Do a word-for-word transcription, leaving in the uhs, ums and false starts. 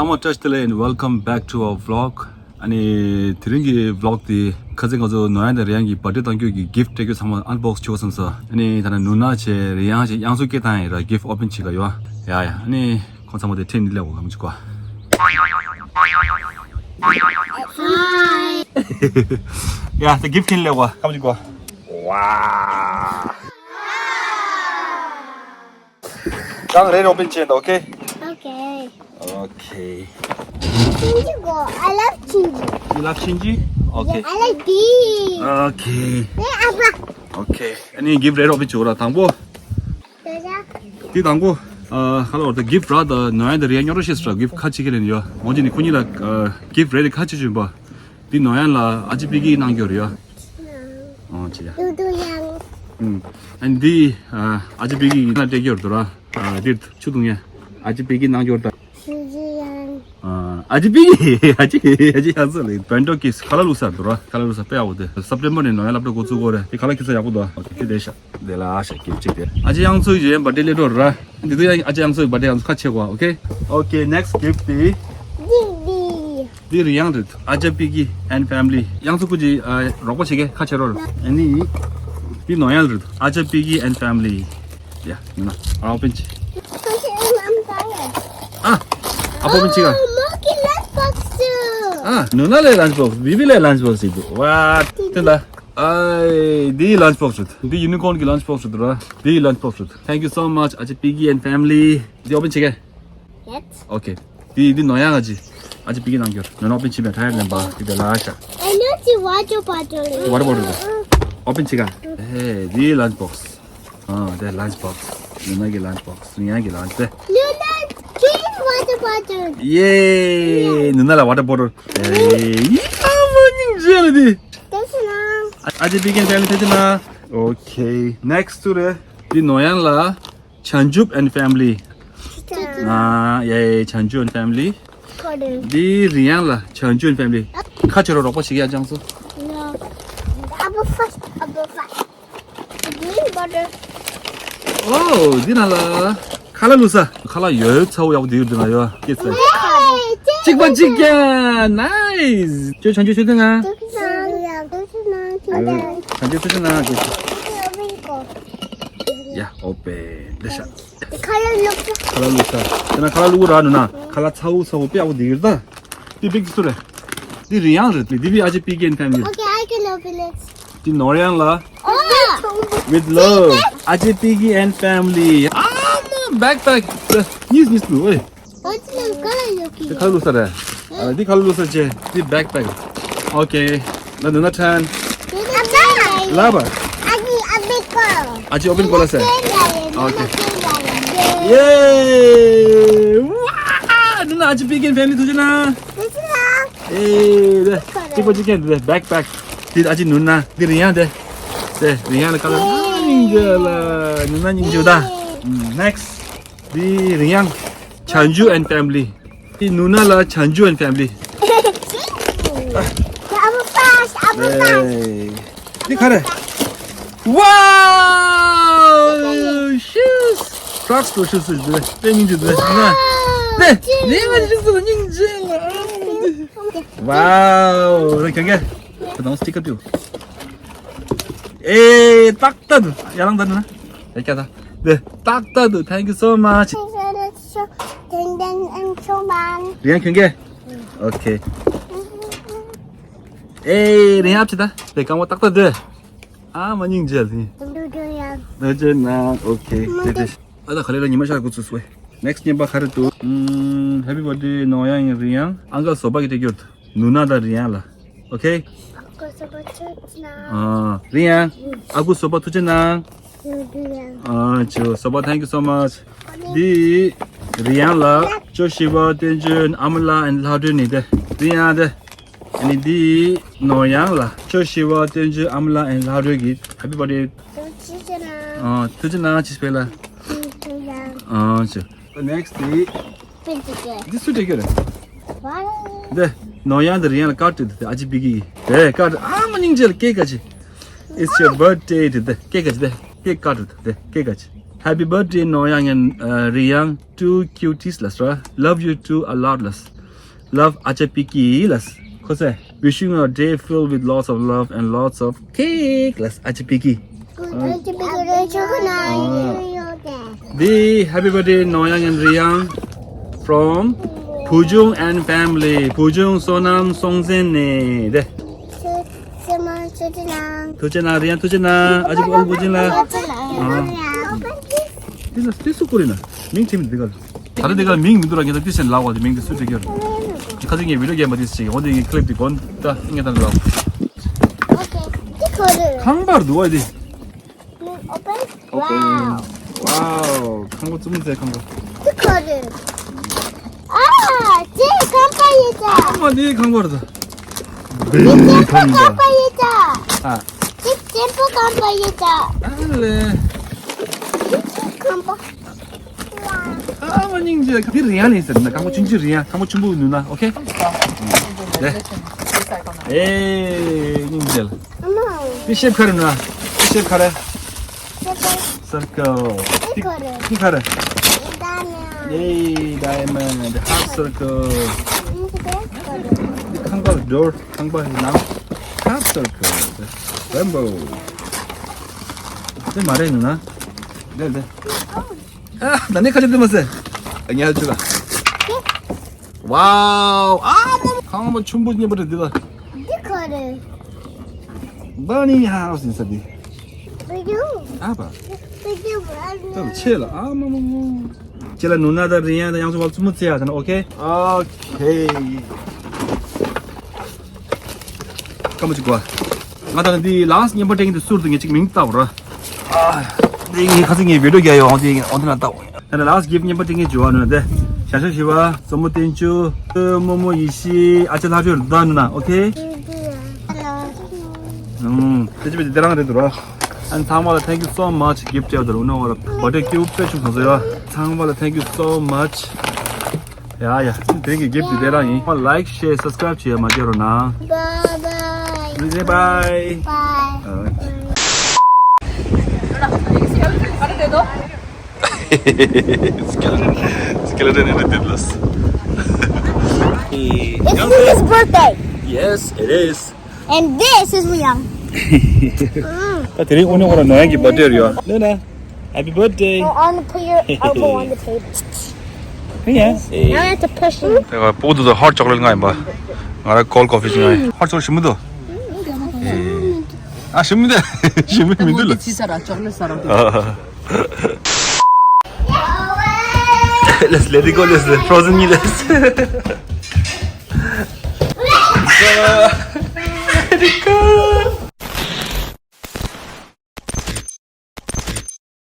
ཚང་མ་བཀྲ་ཤིས་བདེ་ལེགས། and welcome back to our vlog. ཨ་ནི་དེ་རིང་གི་vlog དེ་ཁ་སང་ང་ཚོ་ནོར་གཡང་དང་རི་གཡང་གི་birthday གཏོང་རྒྱུ་གི་gift་སྤྲད་རྒྱུ་ཚང་མ་unbox་བྱེད་དགོས་བསམ་སོང་། ཨ་ནི་ད་ནི་ནུ་ན་བྱས་རི་གཡང་བྱས་གཡང་ཚུ་སྐད་བཏང་ཡིན་ར། gift open་བྱེད་ག་ཡོད། ཡ་ཡ། ཨ་ནི་ཁོང་ཚང་མ་དེ་ཁྲིད་ནས་སླེབས་གོ་གམ་ཅིག་གོ། ཡ་ད་gift་ཁྲིད་ནས་སླེབས་གོ་གམ་ཅིག་གོ། ཝ། གང་རེད་open་བྱས་འདུག okay? Okay. Okay. Chingy go. I love Chingy. You love Chingy? Okay. Yeah, I like this. Okay. Hey, Abba. Okay. ཨ་ནི་gift་རེ་རོགས་པའི་ཇོ་ར་དང་པོ། དེ་དང་པོ། ཨ་ཁ་ལོ་ར་ད་gift་ར་ད་ནོར་གཡང་ད་རི་གཡང་ཉོ་རོགས་ཤེས་སོ་ར། gift་ཁ་ཅིག་གི་ལེན་ཡོད། འོན་ཀྱང་ནི་ཁོ་གཉིས་ལ་gift་རེ་རེ་ཁ་ཅིག་བྱིན་པ། འདི་ནོར་གཡང་ལ་ཨ་ཅེ་པི་ཀི་གནང་རྒྱུ་རེད་ཡ། ཨོ་ཅི་ཡ། ཏུ་ཏུ་གཡང་། ཨུམ། ཨ་ནི་འདི་ཨ་ཅེ་པི་ཀི་གི་ན་སྤྲད་རྒྱུ་རེད་དོ་ར། ཨ་འདིར་ཆུ་བཏུང་ཡ། ཨ་ཅེ་པི་ཀི་གནང་རྒྱུ་རེད་ད། ཏུ་ཏུ་གཡང་། ཨ་ཅེ་པི་ཀི་ཨ་ཅེ་ཨ་ཅེ་གཡང་ཚོ་ལ་བན་ཌོ་ཀིས་ཁ་ལག་བླུགས་ས་དོ་ར། ཁ་ལག་བླུགས་ས་དཔེ་ཡག་པོ་དེ། སེབ་ཊེམ་བར་ནས་ནོར་གཡང་སློབ་གྲྭ་འགོ་བཙུགས་གོ་རེད། དེ་ཁ་ལག་ཁྱེར་ས་ཡག་པོ་འདུག་ཨོ་ཁེ་དེ་ཤ། དེ་ལ་ཨ་ཤ་ཀིབ་ཅིག་དེ། ཨ་ཅེ་གཡང་ཚོ་ཡི་བར་ཐི་ཌེ་སླེབས་འགྲོ་ར། འདི་དུས་ཡང་ཨ་ཅེ་གཡང་ཚོ་ཡི་བར་ཐི་ཌེ་གཡང་ཚོ་ཁ་ཕྱེ་གོ། ཨོ་ཁེ། ཨོ་ཁེ། next gift དེ། འདི་འདི། འདི་རི་གཡང་རེད། ཨ་ཅེ་པི་ཀི་and family། གཡང་ཚོ་ཀུ་ཅི་ཨ་རོགས་པ་བྱེད་གེ་ཁ་ཕྱེ་རོགས། ཨ་ནི། འདི་ནོར་གཡང་རེད། ཨ་ཅེ་པི་ཀི་and family། ཡ་ཡིན་ན་ཨ་ཨོ་པན་བྱེད། ཨ་ཨ་པོ་པན་བྱེད་ག་ཨ་ནུ་ན་ལས་lunch box། བི་བི་ལས་lunch box་ཞིག་འདུག་ཝ་དེ་ལ། ཨའི། འདི་lunch box་རེད། འདི་ཡུ་ནི་ཀོན་གྱི་lunch box་རེད་ར། འདི་lunch box་རེད། Thank you so much ཨ་ཅེ་པི་ཀི་and family། འདི་ཨོ་པན་བྱེད་ག Yes. Okay. འདི་འདི་ནོར་གཡང་ཨ་ཅེ། ཨ་ཅེ་པི་ཀི་གནང་རྒྱུ། ནོར་ཨོ་པན་བྱེད་པའི་ཐ་ཡར་ལེན་པ་འདི་དེ་ལ་ཤ། I know the water bottle. Water bottle་རེད། ཨོ་པན་བྱེད་ག་ཧེ། འདི་lunch box། ཨ་དེ་lunch box། ནུ་ན་གི་lunch box། ནུ་གཡང་གི་lunch་དེ། ནུ་ན་ཁིན་water bottle. ཡེ། ནུ་ན་ལ་water bottle། ཨེ་ཡི་ཨ་མ་སྙིང་རྗེ་ལ་འདི། ཐུགས་རྗེ་གནང་། ཨ་ཨ་ཅེ་པི་ཀི་and family་ཐུགས་རྗེ་གནང་། Okay. next་དུ་རེད། འདི་ནོར་གཡང་ལ་བྱང་ཆུབ་and family། ཨ་ཡེ་བྱང་ཆུབ་and family། འདི་རི་གཡང་ལ་བྱང་ཆུབ་and family། ཁ་ཕྱེ་རོགས་རོགས་པ་བྱེད་ག་ཡ་ཅང་སོ། No. Apple first. Apple first. Green bottle. ཨོ། འདི་ནང་ལ་ཁ་ལག་བླུགས་ས། ཁ་ལག་ཡོད་ཚ་བོ་ཡག་པོ་འདི་ཡོད། འདི་ན་ཡོད་སྐྱེས་ཚ། གཅིག་པ་གཅིག་རྐྱང་། nice། ཁྱོད་བྱང་ཆུབ་ཆོས་སྡིངས་ང་། བྱང་ཆུབ་ཆོས་སྡིངས་ང་། ཡ་ཨོ་པེ་འདི་ཤ། ཁ་ལག་བླུགས། ཁ་ལག་བླུགས་ས། དེ་ན་ཁ་ལག་བླུགས་ར་ནུ་ན། ཁ་ལག་ཚ་བོ་ཚ་བོ་དཔེ་ཡག་པོ་འདི་ཡོད་ད། འདི་big་སུ་རེད། འདི་རི་གཡང་རེད། འདི་བི་ཨ་ཅེ་པི་ཀི་and family། Okay, I can open it. འདི་ནོར་གཡང་ལ། Oh! With love. ཨ་ཅེ་པི་ཀི་and family། ཨ་མ་backpack། གཉིས་གཉིས་ལུ་ཨེ། ཨ་ཅེ་ལ་ཁ་ལག་ཡོད་ཀི། འདི་ཁ་ལག་བླུགས་ས་རེད། ཨ་འདི་ཁ་ལག་བླུགས་ས་ཅེ། འདི་backpack། Okay. ལ་ནུ་ན་ཐན། ལ་བ། ཨ་ཅེ་ཨ་མི་ཀོ། ཨ་ཅེ་open་གོ་ལ་སེ། Okay. ཡེ། ཝ། ནུ་ན་ཨ་ཅེ་པི་ཀི་and family་ཐུགས་རྗེ་གནང་། ཨེ་རེད། གཅིག་པ་གཅིག་རྐྱང་འདི་backpack། འདི་ཨ་ཅེ་ནུ་ན། འདི་རི་གཡང་དེ། དེ་རི་གཡང་ལ་ཁ་ལག་སྙིང་རྗེ་ལ། ནུ་ན་སྙིང་རྗེ་ད། Next། འདི་རི་གཡང་། བྱང་ཆུབ་and family། འདི་ནུ་ན་ལ་བྱང་ཆུབ་and family། Apple first. Apple first. འདི་ག་རེ། Wow! Shoes. Crocs་དུ་shoes་ཟེར་དུས་དཔེ་སྙིང་རྗེ་འདུག་ན། ནས་ནས་ང་ཞིག་ཟེར་སྙིང་རྗེ་ལ། Wow། རེ་གན་གན། ཁོ་དང་sticker་དུ། ཨེ་ཏག་ཏག་འདུག་ཡ་ལང་ད་ན། ཡ་ཀྱ་ད། དེ་ཏག་ཏག་འདུག Thank you so much། རེ་གན་གན་གན། Okay། ཨེ་རེ་ཡ་ཕྱི་ད། དེ་གང་བ་ཏག་ཏག་འདུག་ཨ་མ་སྙིང་རྗེ་ལ་ནི། འདུག་འདུག་ཡ། འདུག་ཅེ་ན་okay། དེ་དེ། ཨ་ད་ག་ལེ་ལ་ཉི་མ་ཤར་གུ་ཚུ་སུ་ཝེ། Next་ཉིན་པ་ག་རེ་འདུག་ཨམ། Happy birthday ནོར་གཡང་རི་གཡང་། ཨང་ཀལ་བཟོ་པ་གི་སྤྲད་རྒྱུ་རེད། ནུ་ན་དང་རི་གཡང་ལ། Okay། ཨ་ཀོ་སོ་པ་ཐུགས་རྗེ་གནང་། ཨ་རི་གཡང་། ཨ་ཀོ་སོ་པ་ཐུགས་རྗེ་གནང་། ཨ་ཅོ་སོ་པ་thank you so much། འདི་རི་གཡང་ལ་ཅོ་ཤི་བ་བསྟན་ཆོས་ཨ་མ་ལགས་and་ལྷག་སྒྲོན་ནི་དེ་རི་གཡང་དེ། ཨ་ནི་འདི་ནོར་གཡང་ལ་ཅོ་ཤི་བ་བསྟན་ཆོས་ཨ་མ་ལགས་and་ལྷག་སྒྲོན་གྱི་happy birthday། ཐུགས་རྗེ་གནང་། ཨ་ཐུགས་རྗེ་གནང་ཅི་སྤེལ་ལ། ཨ་ཅོ། Next་འདི། འདི་སུ་སྤྲད་རྒྱུ་རེད། འདི་ནོར་གཡང་འདི་རི་གཡང་ལ་ཀར་སྤྲད་འདུག་དེ་ཨ་ཅེ་པི་ཀི་གི་དེ་ཀར་ཨ་མ་སྙིང་རྗེ་ལ་ཀེག་ག་ཅི། It's your birthday དེ་དེ་ཀེག་ག་ཅི་དེ་ཀེག་ཀར་སྤྲད་དེ་ཀེག་ག་ཅི། Happy birthday ནོར་གཡང་and་རི་གཡང་two cuties ལ་སོ། Love you two a lot ལ་སོ། Love Acha Piki ལགས། ཁོ་ཚོས། Wishing you a day filled with lots of love and lots of cake ལགས། Acha Piki. འདི་happy birthday ནོར་གཡང་and རི་གཡང་from བུ་ཆུང་and family. བུ་ཆུང་བསོད་ནམས་སྲོང་བཙན་ནས་དེ། ཐུགས་རྗེ་གནང་། རི་གཡང་ཐུགས་རྗེ་གནང་། ཨ་ཅེ་བུ་ཨོ་བུ་ཆུང་ལ། ཨ། འདི་ལ་ཏི་སུ་ཀུ་རི་ན། མིང་ཆེ་མི་འདི་ག་ད་ལྟ་འདི་ག་མིང་མི་འདུག་ར། ངེད་ཚོ་ཏི་སེ་ལ་བ་དེ་མིང་དེ་སུ་འདྲི་གི་ཡོད་རེད། ཁ་སང་ངས་བི་ཌིའོ་རྒྱབ་པ་དེ་ཞིག་འོ་དེ་ངས་ཀི་ལིབ་དེ་གོན་ད་ངས་ད་ལ། ཁང་པར་འདུག་བ་དེ། Open. Wow. Wow. ཁང་པ་བཙུན་མོ་ཚོའི་ཁང་པ། ཨ། ཅེ་ཁང་པ་ཡོད་ད། ཨ་མ་འདི་ཁང་པར་ད། ཅེ་ཁང་པ་ཡོད་ད། ཨ། ཅེ་ཅེ་པོ་ཁང་པ་ཡོད་ད། ཨ་ལེ། ཁང་པ། ཨ་མ་སྙིང་རྗེ། འདི་རི་ཡང་ལས་ཟེར་ན་ཁང་པ་ཆུང་ཆུང་རི་ཡང་ཁང་པ་ཆུང་པོ་ནུ་ན་ཨོ་ཁེ། ལེ། ཨེ་སྙིང་རྗེ། ཨ་མ། འདི་ཤེབ་ག་རེ་ནུ་ན། འདི་ཤེབ་ག་རེ། Circle. འདི་ག་རེ། འདི་ག་རེ། ཨེ་diamond. Half circle. འདི་ཁང་པ་door. ཁང་པ་ནང་half circle. Rainbow. དེ་མ་རེད་ནུ་ན། དེ་དེ། ཨ། ད་ནི་ཁ་ཆེ་དེ་མ་ཟེར། ཨ་ཉལ་ཅུ་ལ། Wow. ཨ་མ། ཁང་པ་ཆུང་པོ་རྙིང་པ་རེད་འདི་ལ། འདི་ག་རེ། Bunny house ཡིན་ས་འདི། ཨ་པ། ད་ཆེ་ལ་ཨ་མ་མ་མ། ཁྱེད་ལ་ནུ་ན་དང་རི་ཡང་དང་ཡང་སོ་བ་བཙུན་མོ་བཙལ་ཡ་ད་ན་ཨོ་ཁེ། ཨོ་ཁེ། སྐར་མ་གཅིག་གོ། ང་ད་ནི་འདི་ལགས་རྙིང་པ་སྤྲད་མཁན་དེ་སུར་དུ་ངས་གཅིག་མིང་བཏགས་ར། ཨ། འདི་ངས་ཁ་སང་ངས་བི་ཌིའོ་རྒྱག་ཡོད་འོང་དེ་འོང་དེ་ན་བཏགས། ད་ནི་ལགས་གིཕ་རྙིང་པ་སྤྲད་མཁན་བྱུང་བ་ནོ་དེ། ཞང་ཞང་ཞི་བ། བཙུན་མོ་བསྟན་ཆོས། རྨོ་མོ་ཡེ་ཤེས། ཨ་ཅེ་ལྷ་ཆོས་རྡ་ནུ་ན་ཨོ་ཁེ། ཨུམ། དེ་ཅི་བི་དེ་རང་རེད་འདུག་ར། ཨན་ཚང་མ་ལ་thank you so much gift ཡོད་དོ་ནོ་བ་ར། བར་ཐི་ཌེ་སྐྱིད་པོ་དཔེ་བྱུང་སོང་ཡ། ཚང་མ་ལ་thank you so much. ཡ་ཡ། དེ་གི་gift དེ་རང་ཡིན། like share subscribe བྱེད་ཡ་མ་བརྗེད་རོགས་གནང་། Bye bye. Bye bye. Bye. Skeleton, skeleton in the Didlas. It's his birthday. Yes, it is. And this is Liang. ད་དེ་རིང་ཨོ་ནི་ཁོ་ར་ནོ་ཡང་གི་བར་ཐི་ཌེ་རེད་ཡ། ནོ་ན། Happy birthday. I want to put your elbow on the table. Yeah. Now I have to push it. དེ་ག་པོ་དུ་དུ་hot chocolate ང་ཡིན་པ། ང་ར་cold coffee ཞིག་ང་ཡིན། Hot chocolate ཞིམ་མི་འདུག་ཨ་ཞིམ་མི་འདུག་ཞིམ་མི་མི་འདུག་ལ། Let's let it go, let's frozen me, let's. Let it go.